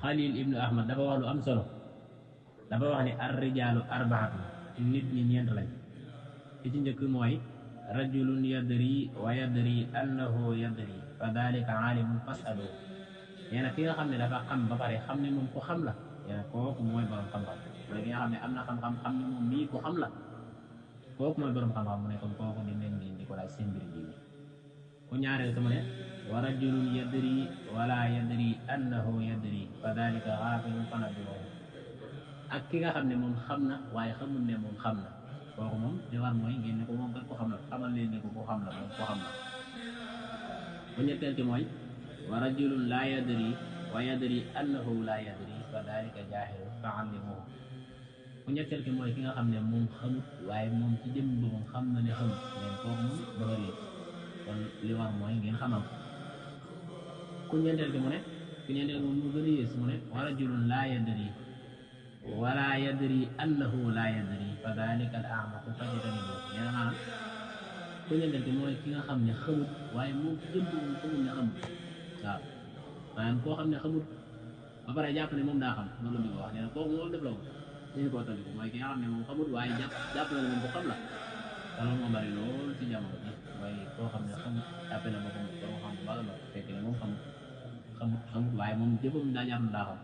Xalil ibnu Ahmad dafa wax lu am solo dafa wax ni ar rijaalu arbaatu nit ñi ñeent lañ ki ci njëkk mooy rajulun yadri wa yadri annahu yadri fa dalika aalimun fasalu nee na ki nga xam ne dafa xam ba pare xam ne moom ku xam la nee na kooku mooy borom xam-xam mooy ki nga xam ne am na xam-xam xam ne moom mii ku xam la kooku mooy borom xam-xam mu ne kon kooku ni leen di ko laaj seen mbir ji ku ñaareel sama ne wa rajulun yadri wala yadri annahu yadri fa dalika xaafilun fanabbihuhu ak ki nga xam ne moom xam na waaye xamul ne moom xam na kooku moom li war mooy ngeen ne ko moom kat ko xam la xamal leen ne ko ko xam la moom ko xam la bu ñetteel ci mooy wa rajulun laa yadri wa yadri annahu laa yadri fa dalika jaahilun fa allimuhu bu ñetteel ki mooy ki nga xam ne moom xamut waaye moom ci jëm boppam xam na ne xamut leen kooku moom dafa réer kon li war mooy ngeen xamal ku ñeenteel ki mu ne ku ñeenteel moom mu gën a yées mu ne wa rajulun laa yadri wala yadri annahu laa yadri fa dalika al a'maqu fajtanibuhu nee na maanaam ku ñeenteel ki mooy ki nga xam ne xamut waaye moom ci jëm boppam xamut ne xamut waaw maanaam koo xam ne xamut ba pare jàpp ne moom daa xam loolu la ko wax nee na kooku moom def la woon dañu koo tënk mooy ki nga xam ne moom xamut waaye jàpp na ne moom bu xam la te loolu moo bari lool ci jamono ji mooy koo xam ne xamut jàppe na boppam borom xam bu baax la fekk ne moom xamut waaye moom jëppam daa jàpp ne daa xam